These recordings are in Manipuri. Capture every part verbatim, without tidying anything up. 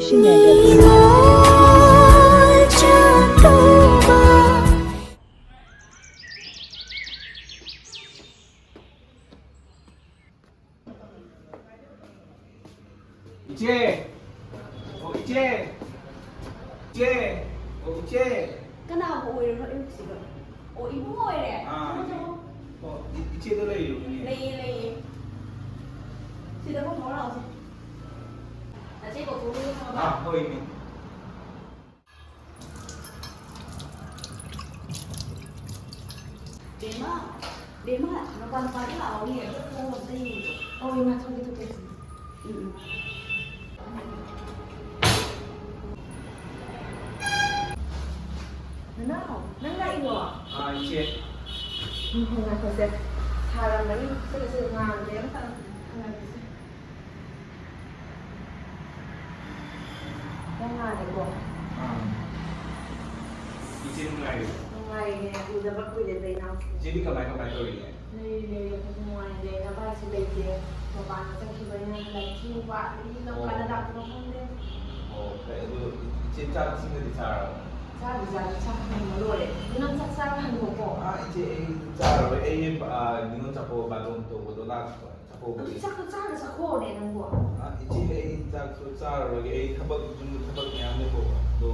ꯁꯤꯖꯤꯟꯅꯒꯗꯕꯅꯤ꯫ ꯏꯆꯦ! ꯑꯣ, ꯏꯆꯦ! ꯏꯆꯦ! ꯑꯣ, ꯏꯆꯦ! ꯀꯅꯥꯕꯨ ꯑꯣꯏꯔꯤꯅꯣ ꯑꯌꯨꯛꯁꯤꯗ? ꯑꯣ, ꯏꯕꯨꯡ ꯑꯣꯏꯔꯦ? ꯑꯥ, ꯆꯪꯉꯣ, ꯆꯪꯉꯣ꯫ ꯑꯣ, ꯏ-, ꯏꯆꯦꯗ ꯂꯩꯔꯨꯕꯅꯦ꯫ ꯂꯩꯌꯦ, ꯂꯩꯌꯦ꯫ ꯁꯤꯗ ꯐꯝꯃꯣ ꯂꯥꯛꯑꯣꯁꯦ꯫ ꯅꯆꯦ ꯀꯧꯊꯣꯛꯎꯔꯣ, ꯈꯪꯉꯕ? ꯑꯥ, ꯍꯣꯏ, ꯏꯅꯦ꯫ ꯕꯦꯝꯃ, ꯕꯦꯝꯃ, ꯅꯄꯥ ꯅꯨꯄꯥꯗꯣ ꯂꯥꯛꯍꯧꯔꯤ, ꯑꯗꯨ ꯈꯣꯡ ꯑꯝꯇ ꯌꯦꯡꯉꯨꯆꯣ꯫ ꯑꯧ, ꯏꯃꯥ, ꯊꯣꯛꯀꯦ, ꯊꯣꯛꯀꯦ꯫ ꯎꯝ, ꯎꯝ꯫ ꯅꯅꯥꯎ, ꯅꯪ ꯂꯥꯛꯏꯔꯣ? ꯑꯥ, ꯏꯆꯦ꯫ ꯎꯝ, ꯉꯥꯏꯈꯣꯁꯦ꯫ ꯁꯥꯔꯝꯃꯅꯤ꯫ ꯁꯤꯒꯁꯦ ꯉꯥꯟꯗꯦ ꯑꯝꯇ꯫ ꯉꯥꯏꯈꯣꯁꯦ꯫ ꯅꯪ ꯉꯥꯏꯔꯤꯕꯣ? ꯑꯥ꯫ ꯏꯆꯦ ꯅꯨꯡꯉꯥꯏꯔꯤꯕꯣ? ꯅꯨꯡꯉꯥꯏꯔꯤꯅꯦ, ꯎꯗꯕ ꯀꯨꯏꯔꯦꯗ, ꯏꯅꯥꯎꯁꯦ꯫ ꯏꯆꯦꯗꯤ ꯀꯃꯥꯏ ꯀꯃꯥꯏ ꯇꯧꯔꯤꯒꯦ? ꯂꯩꯔꯤ, ꯂꯩꯔꯤ, ꯑꯩꯈꯣꯏꯁꯨ ꯅꯨꯡꯉꯥꯏꯅ ꯂꯩ꯫ ꯅꯄꯥꯁꯨ ꯂꯩꯇꯦ, ꯃꯄꯥꯟꯗ ꯆꯠꯈꯤꯕꯅꯤꯅ ꯍꯜꯂꯛꯇ꯭ꯔꯤ꯫ ꯋꯥꯗꯒꯤ ꯂꯧ ꯀꯥꯟꯅ ꯑꯣ꯫ ꯂꯥꯛꯄꯅꯣ ꯈꯪꯗꯦ꯫ ꯑꯣ, ꯐꯩ꯫ ꯑꯗꯨ ꯏꯆꯦ ꯆꯥꯛ ꯏꯁꯤꯡꯒꯗꯤ ꯆꯥꯔꯕꯣ? ꯆꯥꯗꯤ ꯆꯥꯔꯦ, ꯆꯥꯛ ꯊꯣꯡꯕ ꯂꯣꯏꯔꯦ꯫ ꯑꯗꯨ ꯅꯪ ꯆꯥꯛ ꯆꯥꯔ ꯍꯟꯈꯣꯀꯣ꯫ ꯑꯥ, ꯏꯆꯦ, ꯑꯩ ꯆꯥꯔꯔꯣꯏ꯫ ꯑꯩ, ꯑꯥ, ꯅꯤꯉꯣꯜ ꯆꯥꯛꯀꯧꯕ ꯕꯥꯇꯣꯟ ꯇꯧꯕꯗꯣ ꯂꯥꯛꯄ꯫ ꯆꯥꯛꯀꯧꯕꯒꯤ꯫ ꯑꯗꯨ ꯆꯥꯛꯇꯣ ꯆꯥꯔ ꯆꯠꯈꯣꯅꯦ ꯅꯪꯕꯣ꯫ ꯑ, ꯏꯆꯦ, ꯑꯩ ꯆꯥꯛꯇꯣ ꯆꯥꯔꯔꯣꯏꯒꯦ꯫ ꯑꯩ ꯊꯕꯛ, ꯌꯨꯝꯗ ꯊꯕꯛ ꯃꯌꯥꯝ ꯂꯩꯍꯧꯕ꯫ ꯑꯗꯣ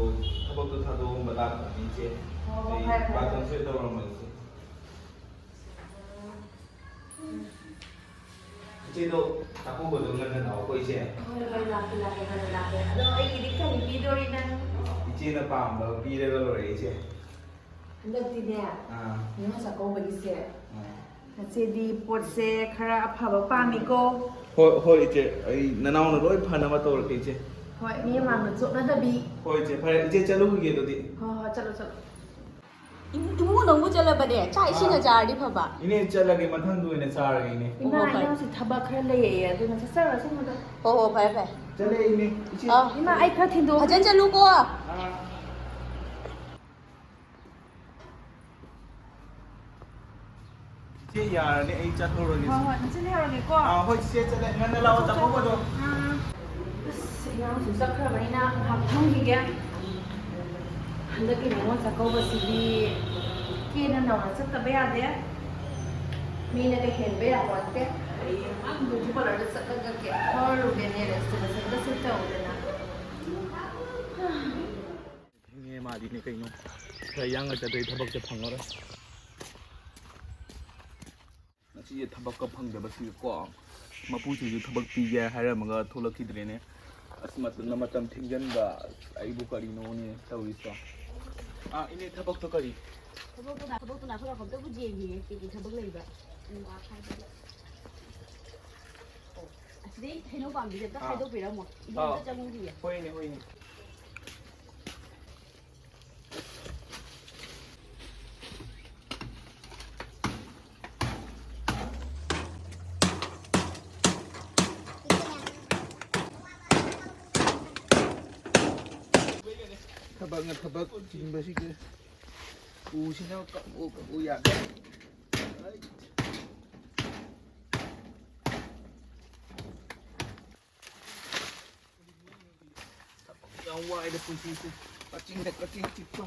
ꯊꯕꯛꯇꯣ ꯊꯥꯗꯣꯛꯑꯝꯕ ꯂꯥꯛꯄꯅꯤ, ꯏꯆꯦ꯫ ꯍꯣ, ꯍꯣ, ꯑꯩ ꯐꯔꯦ, ꯐꯔꯦ, ꯕꯥꯇꯣꯟꯁꯦ ꯐꯔꯦ꯫ ꯇꯧꯔꯝꯃꯒꯦ, ꯏꯆꯦ꯫ ꯎꯝ꯫ ꯏꯆꯦꯗꯣ ꯆꯥꯛꯀꯧꯕꯗꯣ ꯉꯟꯅ ꯂꯥꯛꯑꯣꯀꯣ, ꯏꯆꯦ꯫ ꯍꯣꯏ, ꯍꯣꯏ, ꯂꯥꯛꯀꯦ, ꯂꯥꯛꯀꯦ, ꯉꯟꯅ ꯂꯥꯛꯀꯦ꯫ ꯑꯗꯣ ꯑꯩꯒꯤꯗꯤ ꯀꯔꯤ ꯄꯤꯗꯣꯔꯤ ꯅꯪ? ꯏꯆꯦꯅ ꯄꯥꯝꯕ ꯄꯤꯔꯒ ꯂꯣꯏꯔꯦ, ꯏꯆꯦ꯫ ꯍꯟꯗꯛꯇꯤꯅꯦ, ꯑꯥ꯫ ꯅꯤꯉꯣꯜ ꯆꯥꯛꯀꯧꯕꯒꯤꯁꯦ, ꯑꯥ꯫ ꯅꯆꯦꯗꯤ ꯄꯣꯠꯁꯦ ꯈꯔ ꯑꯐꯕ ꯄꯥꯝꯃꯤꯀꯣ꯫ ꯍꯣꯏ, ꯍꯣꯏ, ꯏꯆꯦ꯫ ꯑꯩ ꯅꯅꯥꯎꯅ ꯂꯣꯏ ꯐꯅꯕ ꯇꯧꯔꯛꯀꯦ, ꯏꯆꯦ꯫ ꯍꯣꯏ, ꯃꯤ ꯃꯃꯥꯡꯗ ꯆꯣꯞꯅꯗꯕꯤ꯫ ꯍꯣꯏ, ꯏꯆꯦ꯫ ꯐꯔꯦ, ꯏꯆꯦ, ꯆꯠꯂꯨꯈꯤꯒꯦ ꯑꯗꯨꯗꯤ꯫ ꯍꯣꯏ, ꯍꯣꯏ, ꯆꯠꯂꯣ, ꯆꯠꯂꯣ꯫ ꯏꯃꯨ-, ꯏꯃꯨꯡ ꯅꯪꯕꯨ ꯆꯠꯂꯕꯅꯦ, ꯆꯥꯛ ꯏꯁꯤꯡꯒ ꯑꯥ꯫ ꯆꯥꯔꯗꯤ ꯐꯕ꯫ ꯏꯅꯦ, ꯆꯠꯂꯒꯦ꯫ ꯃꯊꯪꯗ ꯑꯣꯏꯅ ꯆꯥꯔꯒꯦ, ꯏꯅꯦ꯫ ꯏꯃꯥ, ꯍꯣꯏ, ꯍꯣꯏ, ꯐꯔꯦ꯫ ꯏꯅꯥꯎꯁꯤ ꯊꯕꯛ ꯈꯔ ꯂꯩꯌꯦ, ꯑꯗꯨꯅ ꯆꯠꯆꯔꯁꯅꯨꯗ꯫ ꯍꯣ, ꯍꯣ, ꯐꯔꯦ, ꯐꯔꯦ꯫ ꯆꯠꯂꯦ, ꯏꯅꯦ꯫ ꯏꯆꯦ꯫ ꯑꯥ꯫ ꯏꯃꯥ, ꯑꯩ ꯈꯔ ꯊꯤꯟꯗꯣꯛ-, ꯐꯖꯅ ꯆꯠꯂꯨꯀꯣ꯫ ꯑꯥ꯫ ꯏꯆꯦ, ꯌꯥꯔꯅꯤ, ꯑꯩ ꯆꯠꯍꯧꯔꯒꯦ꯫ ꯍꯣꯏ, ꯍꯣꯏ, ꯅꯆꯦ ꯂꯩꯍꯧꯔꯒꯦꯀꯣ꯫ ꯑꯥ, ꯍꯣꯏ, ꯆꯦ, ꯆꯠꯂꯦ꯫ ꯉꯟꯅ ꯂꯥꯛꯑꯣ, ꯆꯠꯂꯣ, ꯆꯠꯂꯣ꯫ ꯆꯥꯛꯀꯧꯕꯗꯣ꯫ ꯑꯥ꯫ ꯑꯁ, ꯑꯉꯥꯡꯁꯨ ꯆꯠꯈ꯭ꯔꯕꯅꯤꯅ ꯉꯥꯏꯍꯥꯛ ꯐꯝꯈꯤꯒꯦ꯫ ꯍꯟꯗꯛꯀꯤ ꯅꯤꯉꯣꯜ ꯆꯥꯛꯀꯧꯕꯁꯤꯗꯤ ꯀꯦꯅ ꯅꯧꯅ ꯆꯠꯇꯕ ꯌꯥꯗꯦ꯫ ꯃꯤꯅꯒ ꯍꯦꯟꯕ ꯌꯥꯄꯣꯟꯇꯦ꯫ ꯑꯩ ꯑꯉꯥꯡ ꯕ꯭ꯌꯨꯇꯤ ꯄꯥꯔꯂꯔꯗ ꯆꯠꯂꯒ ꯀꯦꯊꯔꯨꯒꯦꯅꯦ, ꯔꯦꯁꯇꯨꯔꯦꯁꯟꯒ ꯁꯤꯐ ꯇꯧꯗꯅ꯫ ꯊꯦꯡꯉꯦ ꯃꯥꯗꯤꯅꯦ ꯀꯩꯅꯣ꯫ ꯈꯔ ꯌꯥꯡꯅ ꯆꯠꯇ꯭ꯔꯗꯤ ꯊꯕꯛꯁꯦ ꯐꯪꯉꯔꯣꯏ꯫ ꯉꯁꯤꯁꯦ ꯊꯕꯛꯀ ꯐꯪꯗꯕꯁꯤꯒꯀꯣ, ꯃꯄꯨꯁꯤꯁꯨ ꯊꯕꯛ ꯄꯤꯒꯦ ꯍꯥꯏꯔꯝꯃꯒ ꯊꯣꯛꯂꯛꯈꯤꯗ꯭ꯔꯦꯅꯦ꯫ ꯑꯁ, ꯃꯇꯝꯅ ꯃꯇꯝ ꯊꯤꯡꯖꯤꯟꯕ, ꯑꯩꯕꯨ ꯀꯔꯤꯅꯣꯅꯦ ꯇꯧꯔꯤꯁꯦ꯫ ꯑꯥ, ꯏꯅꯦ, ꯊꯕꯛꯇꯣ ꯀꯔꯤ? ꯊꯕꯛꯇꯨꯅ, ꯊꯕꯛꯇꯨꯅ ꯑꯩꯈꯣꯏ ꯑꯝꯇꯕꯨ ꯌꯦꯡꯈꯤꯒꯦ, ꯀꯩꯀꯩ ꯊꯕꯛ ꯂꯩꯕ꯫ ꯎꯝ, ꯑꯥ, ꯈꯥꯏꯗꯣꯛꯑꯣ꯫ ꯑꯣ, ꯑꯁꯤꯗꯩ ꯍꯩꯅꯧ ꯄꯥꯝꯕꯤꯁꯦ ꯑꯝꯇ ꯑꯥ꯫ ꯈꯥꯏꯗꯣꯛꯄꯤꯔꯝꯃꯣ꯫ ꯏꯕꯣꯛ ꯑꯝꯇ ꯑꯥ꯫ ꯆꯪꯉꯨꯈꯤꯒꯦ꯫ ꯍꯣꯏꯅꯦ, ꯍꯣꯏꯅꯦ꯫ ꯊꯕꯛꯅ ꯊꯕꯛ ꯆꯤꯟꯕꯁꯤꯗ ꯎꯁꯤꯅ ꯀꯛꯎ ꯀꯛꯎ ꯌꯥꯗꯦ꯫ ꯌꯥꯝ ꯋꯥꯏꯗ ꯄꯨꯟꯁꯤꯁꯦ꯫ ꯀꯛꯆꯤꯡꯗ ꯀꯛꯆꯤꯡ ꯆꯤꯛꯄ꯫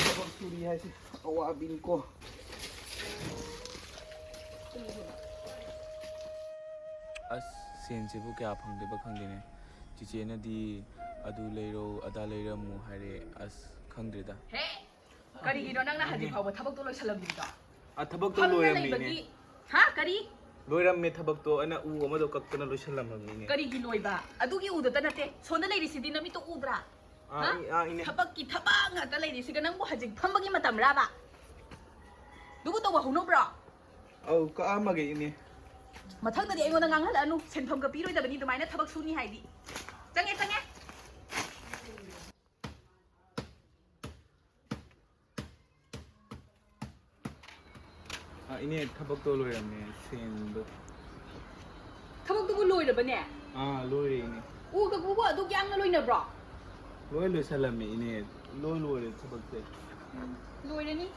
ꯊꯕꯛ ꯁꯨꯔꯤ ꯍꯥꯏꯁꯦ ꯑꯋꯥꯕꯤꯅꯤꯀꯣ꯫ ꯑꯁ, ꯁꯦꯟꯁꯤꯕꯨ ꯀꯌꯥ ꯐꯪꯗꯣꯏꯕ ꯈꯪꯗꯦꯅꯦ꯫ ꯆꯤꯆꯦꯅꯗꯤ ꯑꯗꯨ ꯂꯩꯔꯣ, ꯑꯗꯥ ꯂꯩꯔꯝꯃꯨ ꯍꯥꯏꯔꯦ꯫ ꯑꯁ, ꯈꯪꯗ꯭ꯔꯦꯗ꯫ ꯍꯦ! ꯀꯔꯤꯒꯤꯅꯣ ꯅꯪꯅ ꯍꯧꯖꯤꯛ ꯐꯥꯎꯕ ꯊꯕꯛꯇꯣ ꯂꯣꯏꯁꯜꯂꯝꯗ꯭ꯔꯤꯗꯣ? ꯑ, ꯊꯕꯛꯇꯣ ꯐꯝꯅ ꯂꯣꯏꯔꯝꯃꯦꯅꯦ꯫ ꯂꯩꯕꯒꯤ, ꯍꯥ? ꯀꯔꯤ? ꯂꯣꯏꯔꯝꯃꯦ ꯊꯕꯛꯇꯣ꯫ ꯑꯩꯅ ꯎ ꯑꯃꯗꯣ ꯀꯛꯇꯅ ꯂꯣꯏꯁꯜꯂꯝꯃꯕꯅꯤꯅꯦ꯫ ꯀꯔꯤꯒꯤ ꯂꯣꯏꯕ? ꯑꯗꯨꯒꯤ ꯎꯗꯇ ꯅꯠꯇꯦ, ꯁꯣꯝꯗ ꯂꯩꯔꯤꯁꯤꯗꯤ ꯅꯃꯤꯠꯇꯣ ꯎꯗ꯭ꯔꯥ? ꯑꯥ, ꯍꯥ? ꯏ-, ꯑꯥ, ꯏꯅꯦ꯫ ꯊꯕꯛꯀꯤ ꯊꯕꯛ ꯉꯥꯛꯇ ꯂꯩꯔꯤꯁꯤꯒ ꯅꯪꯕꯨ ꯍꯧꯖꯤꯛ ꯐꯝꯕꯒꯤ ꯃꯇꯝꯔꯥꯕ? ꯑꯗꯨꯕꯨ ꯇꯧꯕ ꯍꯧꯅꯕ꯭ꯔꯣ? ꯑꯧ, ꯀꯛꯑꯝꯃꯒꯦ, ꯏꯅꯦ꯫ ꯃꯊꯪꯗꯗꯤ ꯑꯩꯉꯣꯟꯗ ꯉꯥꯡꯍꯜꯂꯛꯑꯅꯨ, ꯁꯦꯟꯐꯝꯒ ꯄꯤꯔꯣꯏꯗꯕꯅꯤ ꯑꯗꯨꯃꯥꯏꯅ ꯊꯕꯛ ꯁꯨꯅꯤ ꯍꯥꯏꯗꯤ꯫ ꯆꯪꯉꯦ, ꯆꯪꯉꯦ꯫ ꯑ, ꯏꯅꯦ, ꯊꯕꯛꯇꯣ ꯂꯣꯏꯔꯝꯃꯦ, ꯁꯦꯟꯗꯣ꯫ ꯊꯕꯛꯇꯨꯕꯨ ꯂꯣꯏꯔꯕꯅꯦ? ꯑꯥ, ꯂꯣꯏꯔꯦ, ꯏꯅꯦ꯫ ꯎ ꯀꯛꯄꯕꯨ ꯑꯗꯨꯛ ꯌꯥꯝꯅ ꯂꯣꯏꯅꯕ꯭ꯔꯣ? ꯂꯣꯏ ꯂꯣꯏꯁꯜꯂꯝꯃꯦ, ꯏꯅꯦ꯫ ꯂꯣꯏ ꯂꯣꯏꯔꯦ ꯊꯕꯛꯁꯦ꯫ ꯂꯣꯏꯔꯅꯤ꯫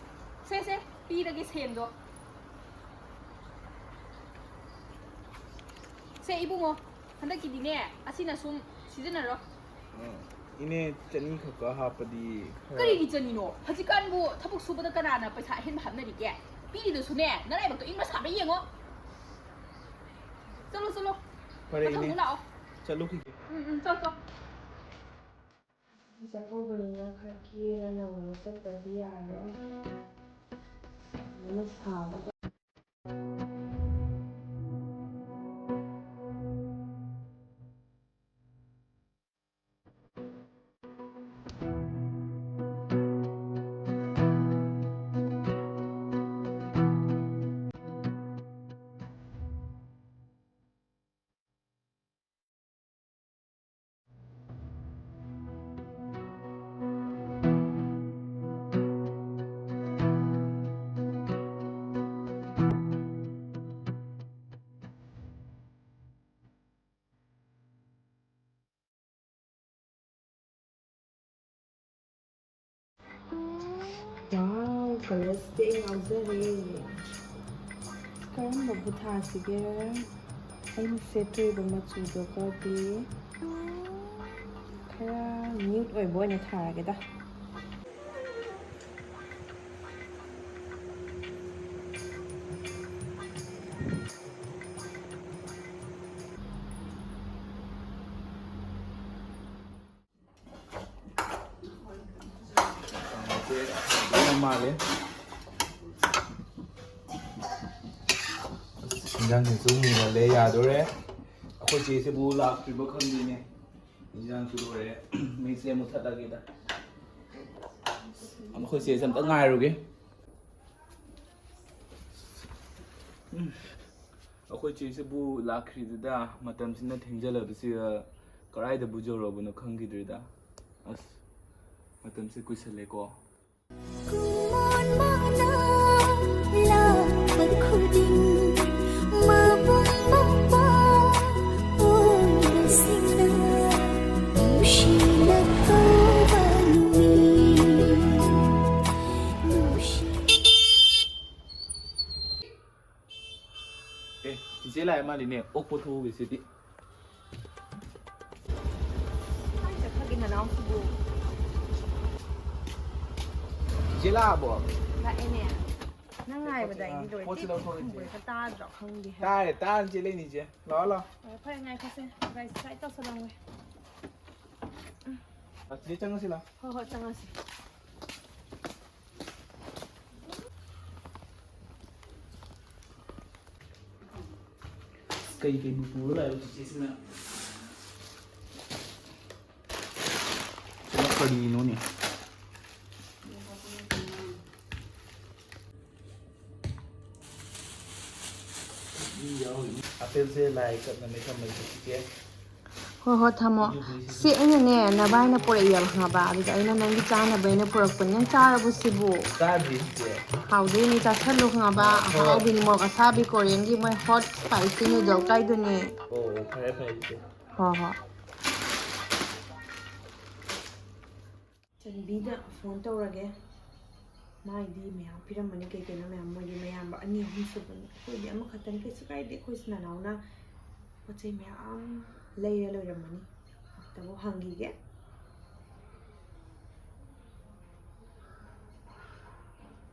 ꯁꯦ, ꯁꯦ, ꯄꯤꯔꯒꯦ ꯁꯦꯟꯗꯣ꯫ ꯁꯦ, ꯏꯕꯨꯡꯉꯣ, ꯍꯟꯗꯛꯀꯤꯗꯤꯅꯦ, ꯑꯁꯤꯅ ꯁꯨꯝ ꯁꯤꯖꯤꯟꯅꯔꯣ꯫ ꯏꯅꯦ, ꯆꯅꯤ ꯈꯛꯀ ꯍꯥꯞꯄꯗꯤ ꯈꯔ ꯀꯔꯤꯒꯤ ꯆꯅꯤꯅꯣ? ꯍꯧꯖꯤꯛꯀꯥꯟꯕꯨ ꯊꯕꯛ ꯁꯨꯕꯗ ꯀꯅꯥꯅ ꯄꯩꯁꯥ ꯑꯍꯦꯟꯕ ꯍꯥꯞꯅꯔꯤꯒꯦ? ꯄꯤꯔꯤꯗꯨꯁꯨꯅꯦ, ꯅꯔꯥꯏꯕꯛꯇꯣ ꯏꯪꯕ ꯁꯥꯕ ꯌꯦꯡꯉꯣ꯫ ꯆꯠꯂꯣ, ꯆꯠꯂꯣ꯫ ꯐꯔꯦ, ꯃꯊꯪꯗ ꯏꯅꯦ꯫ ꯂꯥꯛꯑꯣ꯫ ꯆꯠꯂꯨꯈꯤꯒꯦ꯫ ꯎꯝ, ꯎꯝ, ꯆꯠ, ꯆꯠ꯫ ꯆꯥꯛꯀꯧꯕꯅꯤꯅ ꯈꯔ ꯀꯦꯔ ꯅꯧꯔ ꯆꯠꯇ꯭ꯔꯗꯤ ꯌꯥꯔꯔꯣꯏ꯫ ꯐꯖꯅ ꯁꯥꯕꯒ꯫ Wow, colours ꯁꯦ ꯉꯥꯎꯖꯔꯦ꯫ ꯀꯔꯝꯕꯕꯨ ꯊꯥꯁꯤꯒꯦ? ꯑꯩꯅ ꯁꯦꯠꯇꯣꯔꯤꯕ ꯃꯆꯨꯗꯨꯒꯗꯤ ꯈꯔ nude ꯑꯣꯏꯕ ꯑꯣꯏꯅ ꯊꯥꯔꯒꯦꯗ꯫ ꯃꯥꯜꯂꯦ꯫ ꯑꯁ, ꯏꯟꯖꯥꯡꯁꯤꯁꯨ ꯃꯨꯟꯍꯜꯂꯦ, ꯌꯥꯗꯣꯔꯦ꯫ ꯑꯩꯈꯣꯏ ꯆꯦꯁꯤꯕꯨ ꯂꯥꯛꯇ꯭ꯔꯤꯕ ꯈꯪꯗꯦꯅꯦ꯫ ꯏꯟꯖꯥꯡꯁꯨ ꯂꯣꯏꯔꯦ꯫ ꯃꯩꯁꯦ ꯃꯨꯊꯠꯂꯒꯦꯗ꯫ ꯑꯩꯈꯣꯏ ꯆꯦꯁꯦ ꯑꯝꯇ ꯉꯥꯏꯔꯨꯒꯦ꯫ ꯎꯝ꯫ ꯑꯩꯈꯣꯏ ꯆꯦꯁꯤꯕꯨ ꯂꯥꯛꯈ꯭ꯔꯤꯗꯨꯗ, ꯃꯇꯝꯁꯤꯅ ꯊꯦꯡꯖꯜꯂꯕꯁꯤꯗ ꯀꯗꯥꯏꯗꯕꯨ ꯌꯧꯔꯕꯅꯣ ꯈꯪꯈꯤꯗ꯭ꯔꯦꯗ꯫ ꯑꯁ, ꯃꯇꯝꯁꯦ ꯀꯨꯏꯁꯜꯂꯦꯀꯣ꯫ ꯀꯨꯃꯣꯟ ꯃꯥꯅ ꯂꯥꯛꯄ ꯈꯨꯗꯤꯡ ꯃꯕꯨꯡ ꯃꯧꯄ꯭ꯋꯥ ꯑꯣꯏꯕꯁꯤꯡꯅ ꯅꯨꯡꯁꯤꯅ ꯀꯧꯕ ꯅꯨꯃꯤꯠ, ꯅꯨꯡꯁꯤ ꯑꯦ, ꯆꯤꯆꯦ ꯂꯥꯛꯑꯦ ꯃꯥꯜꯂꯤꯅꯦ꯫ ꯑꯣꯛ ꯄꯨꯊꯣꯛꯎꯒꯦ ꯁꯤꯗꯤ꯫ ꯅꯅꯥꯎꯁꯤꯕꯨ꯫ ꯆꯤꯆꯦ ꯂꯥꯛꯑꯕꯣ? ꯂꯥꯛꯑꯦꯅꯦ꯫ ꯅꯪ ꯉꯥꯏꯕꯗ ꯑꯩꯗꯤ ꯂꯣꯏꯔꯦ꯫ ꯄꯣꯠꯁꯤ ꯂꯧꯊꯣꯛꯑꯣ, ꯏꯆꯦ꯫ ꯈꯪꯕ꯭ꯔꯥ? ꯇꯥꯗ꯭ꯔꯣ? ꯈꯪꯗꯦ ꯍꯥꯏꯕ꯫ ꯇꯥꯔꯦ, ꯇꯥꯔꯦ, ꯆꯦ ꯂꯩꯅꯤ, ꯏꯆꯦ꯫ ꯂꯥꯛꯑꯣ, ꯂꯥꯛꯑꯣ꯫ ꯐꯔꯦ, ꯐꯔꯦ, ꯉꯥꯏꯈꯣꯁꯦ꯫ ꯒꯥꯔꯤ ꯁꯥꯏꯠ ꯇꯧꯁꯜꯂꯝꯒꯦ꯫ ꯑ, ꯆꯦ, ꯆꯪꯉꯁꯤ ꯂꯥꯛꯑꯣ꯫ ꯍꯣꯏ, ꯍꯣꯏ, ꯆꯪꯉꯁꯤ꯫ ꯀꯩ ꯀꯩ ꯄꯨꯔ ꯂꯥꯛꯑꯦꯕ ꯆꯤꯆꯦꯁꯤꯅ? ꯁꯤꯅ ꯀꯔꯤꯅꯣꯅꯦ? ꯑꯄꯦꯜꯁꯦ ꯂꯥꯏ ꯀꯠꯅꯕ ꯊꯝꯕꯅꯦ ꯆꯤꯆꯦ꯫ ꯍꯣꯏ, ꯍꯣꯏ, ꯊꯝꯃꯣ꯫ ꯁꯤ ꯑꯩꯅꯅꯦ, ꯅꯕꯥꯏꯅ ꯄꯨꯔꯛꯑꯦꯕ, ꯈꯪꯉꯕ? ꯑꯗꯨꯗ ꯑꯩꯅ ꯅꯪꯒꯤ ꯆꯥꯅꯕ ꯑꯩꯅ ꯄꯨꯔꯛꯄꯅꯤ꯫ ꯅꯪ ꯆꯥꯔꯕꯣ ꯁꯤꯕꯨ? ꯆꯥꯗ꯭ꯔꯤ, ꯆꯤꯆꯦ꯫ ꯍꯥꯎꯗꯣꯏꯅꯤ, ꯆꯥꯁꯜꯂꯨ, ꯈꯪꯉꯕ? ꯑꯥ, ꯍꯣꯏ꯫ ꯑꯍꯥꯎꯕꯤꯅꯤ, ꯃꯣꯔꯣꯛ ꯑꯁꯥꯕꯤ ꯀꯣꯔꯤꯌꯟꯒꯤ ꯃꯣꯏ ꯍꯣꯠ ꯁ꯭ꯄꯥꯏꯁꯤ ꯅꯨꯗꯜ ꯀꯥꯏꯗꯨꯅꯤ꯫ ꯑꯣ, ꯑꯣ, ꯐꯔꯦ, ꯐꯔꯦ, ꯆꯤꯆꯦ꯫ ꯍꯣꯏ, ꯍꯣꯏ꯫ ꯆꯟꯕꯤꯗ ꯐꯣꯟ ꯇꯧꯔꯒꯦ꯫ ꯃꯥꯏꯗꯤ ꯃꯌꯥꯝ ꯄꯤꯔꯝꯕꯅꯤ, ꯀꯩ ꯀꯩꯅꯣ ꯃꯌꯥꯝ, ꯃꯣꯏꯗꯤ ꯃꯌꯥꯝꯕ ꯑꯅꯤ ꯑꯍꯨꯝ ꯁꯨꯕꯅꯤ, ꯑꯩꯈꯣꯏꯗꯤ ꯑꯃꯈꯛꯇꯅꯤ꯫ ꯀꯩꯁꯨ ꯀꯥꯏꯗꯦ, ꯑꯩꯈꯣꯏꯁꯨ ꯅꯅꯥꯎꯅ ꯄꯣꯠ ꯆꯩ ꯃꯌꯥꯝ ꯂꯩꯔ ꯂꯣꯏꯔꯝꯃꯅꯤ꯫ ꯑꯝꯇꯕꯨ ꯍꯪꯈꯤꯒꯦ꯫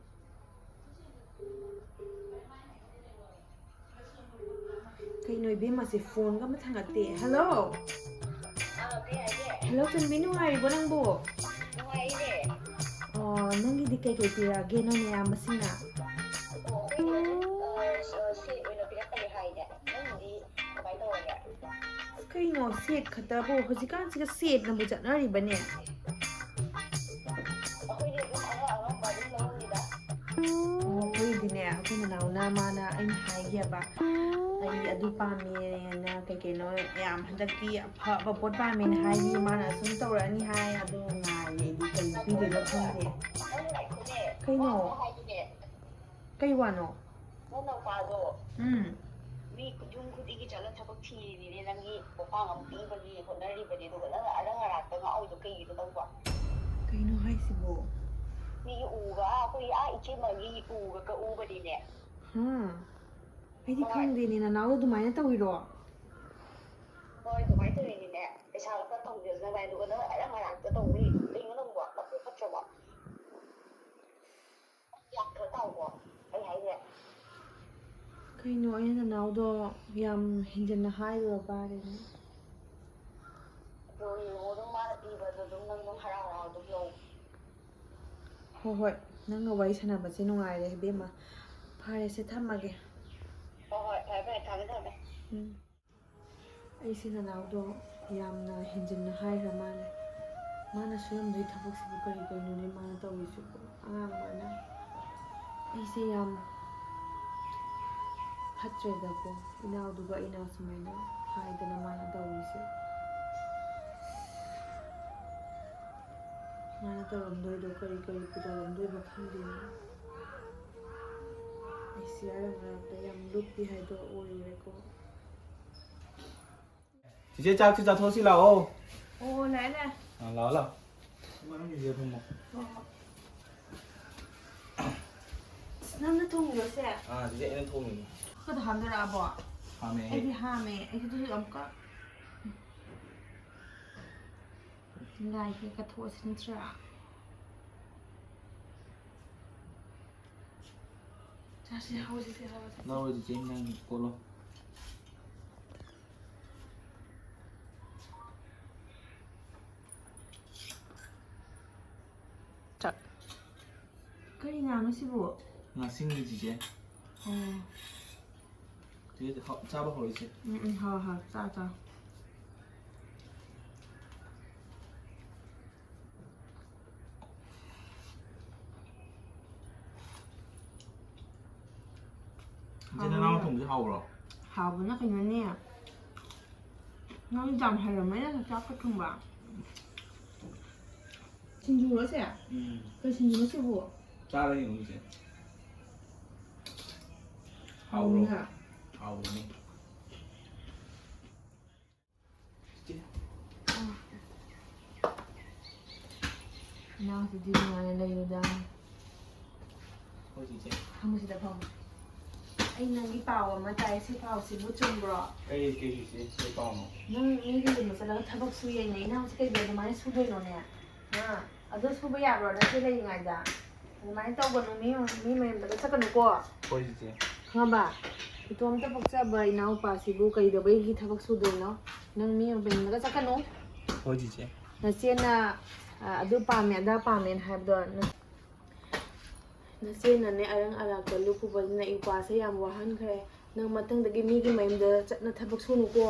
ꯀꯩꯅꯣ ꯏꯕꯦꯝꯃꯁꯦ ꯐꯣꯟꯒ ꯑꯃ ꯊꯥꯡꯒꯠꯇꯦ꯫ ꯍꯜꯂꯣ꯫ ꯑꯥ, ꯀꯩ ꯍꯥꯏꯒꯦ? ꯍꯜꯂꯣ, ꯆꯟꯕꯤ, ꯅꯨꯡꯉꯥꯏꯔꯤꯕꯣ ꯅꯪꯕꯨ? ꯅꯨꯡꯉꯥꯏꯔꯤꯌꯦ꯫ ꯑꯣ, ꯅꯪꯒꯤꯗꯤ ꯀꯩꯀꯩ ꯄꯤꯔꯛꯑꯒꯦ ꯅꯣꯏ ꯅꯌꯥꯝꯕꯁꯤꯡꯅ? ꯑꯣ, ꯑꯩꯈꯣꯏꯒꯤꯗꯤ ꯑꯗꯨꯝ, ꯑ, ꯁ-, ꯑ, ꯁꯦꯠ ꯑꯣꯏꯅ ꯄꯤꯔꯛꯀꯅꯤ ꯍꯥꯏꯅꯦ꯫ ꯅꯪꯒꯤꯗꯤ ꯀꯃꯥꯏꯅ ꯇꯧꯔꯒꯦ? ꯀꯩꯅꯣ ꯁꯦꯠ ꯈꯛꯇꯕꯨ? ꯍꯧꯖꯤꯛꯀꯥꯟꯁꯤꯒ ꯁꯦꯠꯅꯕꯨ ꯆꯠꯅꯔꯤꯕꯅꯦ? ꯑꯩꯈꯣꯏꯗꯤ ꯑꯗꯨꯝ ꯑꯉꯝ ꯑꯉꯝꯕ ꯑꯗꯨꯝ ꯂꯧꯔꯤꯗ꯫ ꯑꯣ, ꯑꯩꯈꯣꯏꯗꯤꯅꯦ, ꯑꯩꯈꯣꯏ ꯅꯅꯥꯎꯅ ꯃꯥꯅ ꯑꯩꯅ ꯍꯥꯏꯈꯤꯑꯕ, ꯑꯩ ꯑꯗꯨ ꯄꯥꯝꯃꯦꯅ, ꯀꯩ ꯀꯩꯅꯣ ꯌꯥꯝ ꯍꯟꯗꯛꯇꯤ ꯑꯐꯕ ꯄꯣꯠ ꯄꯥꯝꯃꯦꯅ ꯍꯥꯏꯈꯤ꯫ ꯃꯥꯅ ꯑꯁꯨꯝ ꯇꯧꯔꯛꯑꯅꯤ ꯍꯥꯏ, ꯑꯗꯨ ꯉꯥꯏꯔꯦ ꯑꯩꯗꯤ ꯀꯩ ꯄꯤꯗꯣꯏꯅꯣ ꯈꯪꯗꯦ꯫ ꯅꯪ ꯉꯥꯏꯈꯣꯅꯦ, ꯀꯩꯅꯣ? ꯋꯥ ꯑꯃ ꯍꯥꯏꯒꯦꯅꯦ꯫ ꯀꯩ ꯋꯥꯅꯣ? ꯅꯪ ꯅꯨꯄꯥꯗꯣ ꯎꯝ꯫ ꯃꯤ ꯌꯨꯝ ꯈꯨꯗꯤꯡꯒꯤ ꯆꯠꯂ ꯊꯕꯛ ꯊꯤꯔꯤꯅꯤꯅꯦ, ꯅꯪꯒꯤ ꯄꯣꯄꯥꯡ ꯑꯃ ꯄꯤꯕꯒꯤ ꯍꯣꯠꯅꯔꯤꯕꯅꯦ, ꯑꯗꯨꯒ ꯅꯪꯅ ꯑꯔꯪ ꯑꯔꯥꯛꯇ ꯉꯥꯎꯔꯤꯗꯣ ꯀꯩꯒꯤꯅꯣ ꯅꯪꯕꯣ? ꯀꯩꯅꯣ ꯍꯥꯏꯁꯤꯕꯣ? ꯃꯤꯒꯤ ꯎꯒ, ꯑꯥ, ꯑꯩꯈꯣꯏ ꯑꯥ ꯏꯆꯦ ꯃꯥꯒꯤ ꯎꯒ ꯀꯛꯎꯕꯅꯤꯅꯦ꯫ ꯍꯥ? ꯑꯩꯗꯤ ꯍꯣꯏ꯫ ꯈꯪꯗꯦꯅꯦ, ꯅꯅꯥꯎꯗꯣ ꯑꯗꯨꯃꯥꯏꯅ ꯇꯧꯔꯤꯔꯣ? ꯍꯣꯏ, ꯑꯗꯨꯃꯥꯏꯅ ꯇꯧꯔꯤꯅꯤꯅꯦ꯫ ꯄꯩꯁꯥ ꯈꯔ ꯈꯪꯗꯦ ꯅꯚꯥꯏ, ꯑꯗꯨꯒ ꯅꯪ ꯑꯔꯥꯡ ꯑꯔꯥꯡꯇ ꯇꯧꯅꯤ꯫ ꯀꯩꯅꯣ ꯅꯪꯕꯣ? ꯅꯄꯨꯛ ꯐꯠꯇ꯭ꯔꯕꯣ? ꯌꯥꯝ ꯀꯩꯅꯣ ꯇꯧꯕꯣ? ꯑꯩ ꯍꯥꯏꯁꯦ꯫ ꯀꯩꯅꯣ, ꯑꯩꯅ ꯅꯅꯥꯎꯗꯣ ꯌꯥꯝ ꯍꯦꯟꯖꯤꯟꯅ ꯍꯥꯏꯔꯨꯔꯕ ꯍꯥꯏꯔꯦꯅꯦ꯫ ꯑꯗꯣ ꯌꯦꯡꯉꯣ, ꯑꯗꯨꯝ ꯃꯥꯅ ꯄꯤꯕꯗꯣ ꯑꯗꯨꯝ ꯅꯪ ꯑꯗꯨꯝ ꯍꯔꯥꯎ ꯍꯔꯥꯎ ꯑꯗꯨꯝ ꯂꯧ꯫ ꯍꯣꯏ, ꯍꯣꯏ, ꯅꯪꯒ ꯋꯥꯔꯤ ꯁꯥꯟꯅꯕꯁꯦ ꯅꯨꯡꯉꯥꯏꯔꯦ ꯏꯕꯦꯝꯃ꯫ ꯐꯔꯦꯁꯦ, ꯊꯝꯃꯒꯦ꯫ ꯍꯣꯏ, ꯍꯣꯏ, ꯐꯔꯦ, ꯐꯔꯦ, ꯊꯝꯃꯦ, ꯊꯝꯃꯦ꯫ ꯎꯝ꯫ ꯑꯩꯁꯦ ꯅꯅꯥꯎꯗꯣ ꯌꯥꯝꯅ ꯍꯦꯟꯖꯤꯟꯅ ꯍꯥꯏꯈ꯭ꯔ ꯃꯥꯜꯂꯦ꯫ ꯃꯥꯅ ꯁꯨꯔꯝꯗꯣꯏ ꯊꯕꯛꯁꯤꯕꯨ ꯀꯔꯤ ꯀꯔꯤꯅꯣꯅꯦ ꯃꯥꯅ ꯇꯧꯔꯤꯁꯤꯕꯨ? ꯑꯉꯥꯡ ꯃꯥꯅ꯫ ꯑꯩꯁꯦ ꯌꯥꯝ ꯐꯠꯇ꯭ꯔꯦꯗꯀꯣ, ꯏꯅꯥꯎꯗꯨꯒ ꯑꯩꯅ ꯁꯨꯃꯥꯏꯅ ꯍꯥꯏꯗꯅ ꯃꯥꯅ ꯇꯧꯔꯤꯁꯦ꯫ ꯃꯥꯅ ꯇꯧꯔꯝꯗꯣꯏꯗꯣ ꯀꯔꯤ ꯀꯔꯤ ꯄꯨꯊꯣꯔꯝꯗꯣꯏꯅꯣ ꯈꯪꯗꯦꯅꯦ꯫ ꯑꯩꯁꯦ ꯌꯥꯔ ꯃꯔꯛꯇ ꯌꯥꯝ ꯂꯨꯞꯄꯤ ꯍꯥꯏꯗꯣ ꯑꯣꯏꯔꯨꯔꯦꯀꯣ꯫ ꯆꯤꯆꯦ, ꯆꯥꯛꯁꯤ ꯆꯥꯊꯣꯛꯑꯁꯤ ꯂꯥꯛꯑꯣ꯫ ꯑꯣ, ꯂꯥꯛꯑꯦ, ꯂꯥꯛꯑꯦ꯫ ꯑꯥ, ꯂꯥꯛꯑꯣ, ꯂꯥꯛꯑꯣ꯫ ꯃꯅꯨꯡꯒꯤꯁꯦ ꯐꯝꯃꯣ꯫ ꯍꯣꯏ, ꯍꯣꯏ꯫ ꯑꯁ, ꯅꯪꯅ ꯊꯣꯡꯉꯤꯔꯣ ꯁꯦ? ꯑꯥ, ꯆꯤꯆꯦ, ꯑꯩꯅ ꯊꯣꯡꯉꯤꯅꯦ꯫ ꯈꯨꯠꯀꯗꯣ ꯍꯥꯝꯗꯔꯛꯑꯕꯣ? ꯍꯥꯝꯃꯦ꯫ ꯑꯩꯗꯤ ꯍꯥꯝꯃꯦ꯫ ꯑꯩꯗꯤ ꯑꯗꯨꯁꯨ ꯑꯃꯨꯛꯀ ꯂꯥꯏꯒꯤ ꯀꯠꯊꯣꯛꯑꯁꯤ ꯅꯠꯇ꯭ꯔꯥ? ꯆꯥꯁꯤ, ꯍꯧꯖꯤꯛꯁꯤ ꯍꯧꯔꯁꯤ꯫ ꯂꯧꯔꯣ ꯆꯤꯆꯦ, ꯅꯪ ꯀꯣꯠꯂꯣ꯫ ꯆꯥꯛ꯫ ꯀꯔꯤ ꯉꯥꯅꯣ ꯁꯤꯕꯨ? ꯉꯥꯁꯤꯡꯅꯤ ꯆꯤꯆꯦ꯫ ꯑꯣ꯫ ꯆꯤꯆꯦ, ꯍ-, ꯆꯥꯕ ꯍꯧꯔꯣ ꯏꯆꯦ꯫ ꯎꯝ, ꯎꯝ, ꯍꯣꯏ, ꯍꯣꯏ, ꯆꯥ, ꯆꯥ꯫ ꯏꯆꯦ, ꯅꯅꯥꯎ ꯊꯣꯡꯕꯁꯦ ꯍꯥꯎꯕ꯭ꯔꯣ? ꯍꯥꯎꯕꯅ ꯀꯩꯅꯣꯅꯦ꯫ ꯅꯪ ꯌꯥꯝ ꯍꯩꯔꯝꯃꯦꯅꯦ ꯆꯥꯛꯀ ꯊꯣꯡꯕ꯫ ꯁꯤꯡꯖꯨꯔꯣ ꯁꯦ? ꯎꯝ꯫ ꯀꯩ ꯁꯤꯡꯖꯨꯅꯣ ꯁꯤꯕꯨ? ꯆꯥꯔ ꯌꯦꯡꯉꯨ ꯏꯆꯦ꯫ ꯍꯥꯎꯕ꯭ꯔꯣ? ꯍꯥꯎꯕꯅꯦ꯫ ꯍꯥꯎꯕꯅꯦ꯫ ꯏꯅꯥꯎꯁꯤꯗꯤ ꯅꯨꯡꯉꯥꯏꯅ ꯂꯩꯔꯦꯗ꯫ ꯍꯣꯏ, ꯆꯤꯆꯦ꯫ ꯐꯝꯃꯨ ꯁꯤꯗ ꯐꯝꯃꯨ꯫ ꯑꯩ ꯅꯪꯒꯤ ꯄꯥꯎ ꯑꯃ ꯇꯥꯏ, ꯁꯤ ꯄꯥꯎꯁꯤꯕꯨ ꯆꯨꯝꯕ꯭ꯔꯣ? ꯀꯩ ꯀꯩ ꯏꯆꯦ? ꯀꯩ ꯄꯥꯎꯅꯣ? ꯅꯪ ꯃꯤꯒꯤ ꯌꯨꯝꯗ ꯆꯠꯂꯒ ꯊꯕꯛ ꯁꯨꯏꯌꯦꯅ, ꯏꯅꯥꯎꯁꯦ ꯀꯩꯒꯤꯅꯣ ꯑꯗꯨꯃꯥꯏꯅ ꯁꯨꯗꯣꯏꯅꯣꯅꯦ? ꯑ, ꯑꯗꯨ ꯁꯨꯕ ꯌꯥꯕ꯭ꯔꯣ ꯅꯆꯦ ꯂꯩꯔꯤꯉꯩꯗ? ꯑꯗꯨꯃꯥꯏꯅ ꯇꯧꯒꯅꯨ, ꯃꯤ ꯃꯤ ꯃꯌꯨꯝꯗꯒ ꯆꯠꯀꯅꯨꯀꯣ꯫ ꯍꯣꯏ ꯆꯤꯆꯦ꯫ ꯈꯪꯉꯕ? ꯏꯇꯣꯝꯇ ꯄꯣꯛꯆꯕ ꯏꯅꯥꯎꯄꯥꯁꯤꯕꯨ ꯀꯩꯗꯧꯕꯒꯤ ꯊꯕꯛ ꯁꯨꯗꯣꯏꯅꯣ? ꯅꯪ ꯃꯤ ꯃꯌꯨꯝꯗꯒ ꯆꯠꯀꯅꯨ꯫ ꯍꯣꯏ ꯆꯤꯆꯦ꯫ ꯅꯆꯦꯅ, ꯑ, ꯑꯗꯨ ꯄꯥꯝꯃꯦ ꯑꯗꯥ ꯄꯥꯝꯃꯦꯅ ꯍꯥꯏꯕꯗꯣ ꯅ-, ꯅꯆꯦꯅꯅꯦ ꯑꯔꯪ ꯑꯔꯥꯛꯇ ꯂꯨꯞꯄꯨꯕꯁꯤꯅ ꯏꯄ꯭ꯋꯥꯁꯦ ꯌꯥꯝ ꯋꯥꯍꯟꯈ꯭ꯔꯦ꯫ ꯅꯪ ꯃꯊꯪꯗꯒꯤ ꯃꯤꯒꯤ ꯃꯌꯨꯝꯗ ꯆꯠꯅ ꯊꯕꯛ ꯁꯨꯅꯨꯀꯣ꯫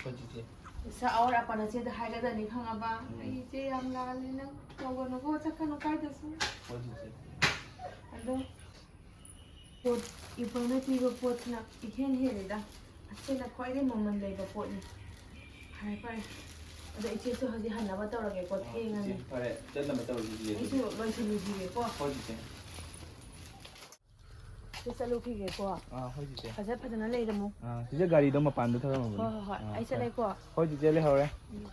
ꯍꯣꯏ ꯆꯤꯆꯦ꯫ ꯏꯁꯥ ꯑꯋꯥꯠ ꯑꯄꯥ ꯅꯆꯦꯗ ꯍꯥꯏꯒꯗꯕꯅꯤ, ꯈꯪꯉꯕ? ꯎꯝ꯫ ꯑꯩ ꯏꯆꯦ ꯌꯥꯝ ꯂꯥꯜꯂꯦ, ꯅꯪ ꯇꯧꯒꯅꯨꯀꯣ, ꯆꯠꯀꯅꯨ ꯀꯥꯏꯗꯁꯨ꯫ ꯍꯣꯏ ꯆꯤꯆꯦ꯫ ꯑꯗꯣ ꯄꯣꯠ, ꯏꯄ꯭ꯋꯥꯅ ꯄꯤꯕ ꯄꯣꯠꯁꯤꯅ ꯏꯍꯦꯟ ꯍꯦꯜꯂꯤꯗ꯫ ꯑꯁꯤꯅ ꯈ꯭ꯋꯥꯏꯗꯩ ꯃꯃꯜ ꯂꯩꯕ ꯄꯣꯠꯅꯤ꯫ ꯐꯔꯦ ꯐꯔꯦ꯫ ꯑꯗꯣ ꯏꯆꯦꯁꯨ ꯍꯧꯖꯤꯛ ꯍꯟꯅꯕ ꯇꯧꯔꯒꯦꯀꯣ, ꯑꯥ, ꯊꯦꯡꯉꯅꯤ꯫ ꯏꯆꯦ, ꯐꯔꯦ, ꯆꯠꯅꯕ ꯇꯧꯔꯁꯤ ꯏꯆꯦ ꯑꯩꯁꯨ ꯑꯗꯨꯗꯤ꯫ ꯂꯣꯏꯁꯤꯜꯂꯨꯈꯤꯒꯦꯀꯣ꯫ ꯍꯣꯏ ꯆꯤꯆꯦ꯫ ꯏꯆꯦ ꯆꯠꯂꯨꯈꯤꯒꯦꯀꯣ꯫ ꯑꯥ, ꯍꯣꯏ ꯆꯤꯆꯦ꯫ ꯐꯖ ꯐꯖꯅ ꯂꯩꯔꯝꯃꯨ꯫ ꯑꯥ, ꯆꯤꯆꯦ ꯒꯥꯔꯤꯗꯣ ꯃꯄꯥꯟꯗ ꯊꯝꯃꯝꯃꯕꯅꯦ꯫ ꯍꯣꯏ ꯍꯣꯏ ꯍꯣꯏ꯫ ꯑꯥ, ꯑꯩ ꯐꯔꯦ꯫ ꯆꯠꯂꯦꯀꯣ꯫ ꯍꯣꯏ ꯆꯤꯆꯦ, ꯂꯩꯍꯧꯔꯦ꯫ ꯎꯝ꯫